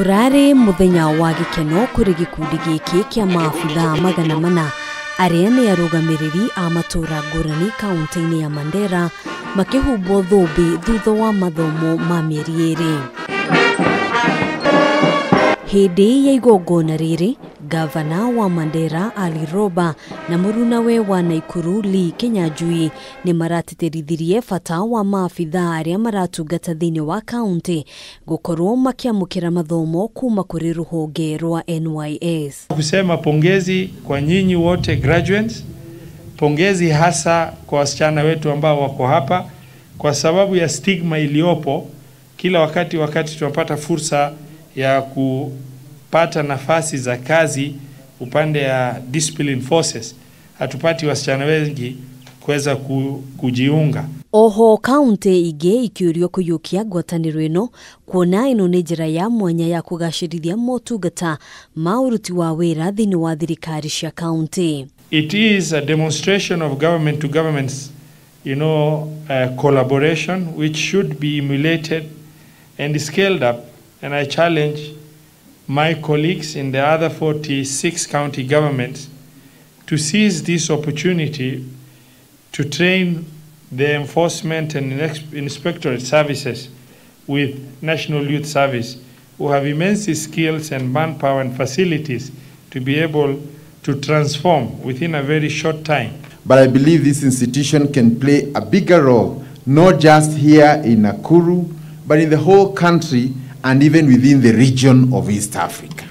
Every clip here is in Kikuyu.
Urari muthenya wa gikeno kuri gikundi giki kia maabithaa 400 aria ni arugamiriri a matura ngurani kaunti-ini ya Mandera makihumbwo thumbi thutha wa mathomo ma mieri 2. Hindi ya igongona riri, gavana wa Mandera Ali Roba na murunawe wa Naikuru Lee Kinyanjui ni maratĩtĩrithirie bata wa maabithaa arĩa maratungata thĩinĩ wa kaunti gukorwo makiamũkĩra mathomo kuma kũrĩ rũhonge rwa NYS. Kusema pongezi kwa nyinyi wote graduates, pongezi hasa kwa wasichana wetu ambao wako hapa, kwa sababu ya stigma iliyopo kila wakati tunapata fursa ya kupata nafasi za kazi upande ya discipline forces, hatupati wasichana wengi kuweza kujiunga. Oho kaunti ingĩ ikĩũrio kũiyũkia ngwatanĩro ĩno kuona ĩno nĩ njĩra ya mwanya ya kũgacĩrithia motungata ma ũruti wa wĩra thĩinĩ wa thirikari cia kaunti. It is a demonstration of government to governments, collaboration which should be emulated and scaled up. And I challenge my colleagues in the other 46 county governments to seize this opportunity to train the enforcement and inspectorate services with National Youth Service, who have immense skills and manpower and facilities to be able to transform within a very short time. But I believe this institution can play a bigger role, not just here in Nakuru, but in the whole country and even within the region of East Africa.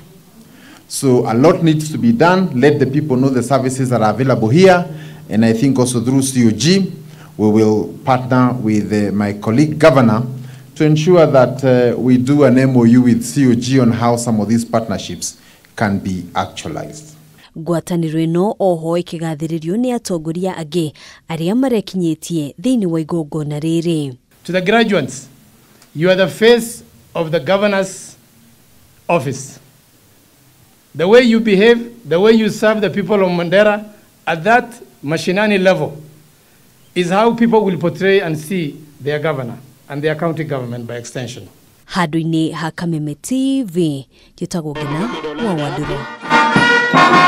So a lot needs to be done. Let the people know the services that are available here. And I think also through COG, we will partner with my colleague governor to ensure that we do an MOU with COG on how some of these partnerships can be actualized. Ngwatanĩro ĩno oho ĩkĩgathĩrĩrio nĩ atongoria angĩ arĩa marekinyĩtie thĩinĩ wa igongona rĩrĩ. To the graduates, you are the face of the governor's office. The way you behave, the way you serve the people of Mandera at that mashinani level is how people will portray and see their governor and their county government by extension. Handũ-inĩ ha Kameme TV, njĩtagwo Ngina wa Wandũrũ.